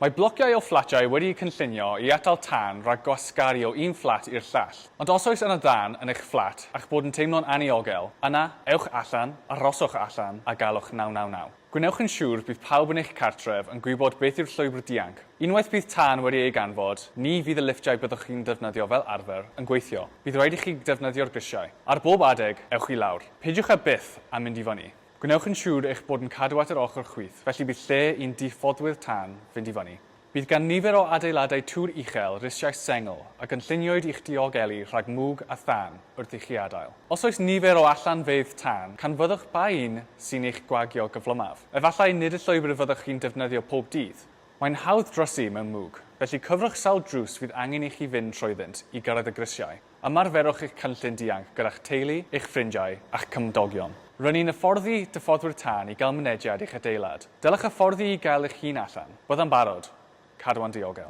Mae blociau o fflatiau wedi'u cynllunio i atal tân rhag gwasgaru o un fflat i'r llall. Ond os oes yna dân yn eich fflat a'ch bod yn teimlo'n anniogel, yna, ewch allan, arhoswch allan a galwch 999. Gwnewch yn siŵr bydd pawb yn eich cartref yn gwybod beth yw'r llwybr dianc. Unwaith bydd tân wedi ei ganfod, ni fydd y lifftiau byddwch chi'n defnyddio fel arfer yn gweithio. Bydd rhaid i chi defnyddio'r grisiau. Ar bob adeg, ewch i lawr. Peidiwch â byth â mynd i fyny. Gwnewch yn siŵr eich bod yn cadw at yr ochr chwith, felly bydd lle i'n diffoddwyr tân fynd i fyny. Bydd gan nifer o adeiladau tŵr uchel risiau sengl a gynlluniwyd i'ch diogelu rhag mwg a thân wrth i chi adael. Os oes nifer o allanfeydd tân, canfyddwch ba un sy'n eich gwagio gyflymaf. Efallai nid y llwybr y fyddwch chi'n defnyddio pob dydd. Mae'n hawdd drysu mewn mwg, felly cyfrwch sawl drws fydd angen i chi fynd trwyddynt i gyrraedd y grisiau. Ymarferwch eich cynllun dianc gyda'ch teulu, eich ffrindiau, a'ch cymdogion. Rŷn ni'n hyfforddi diffoddwyr tân i gael mynediad i'ch adeilad. Dylech hyfforddi i gael eich hun allan. Bydda'n barod. Cadwa'n diogel.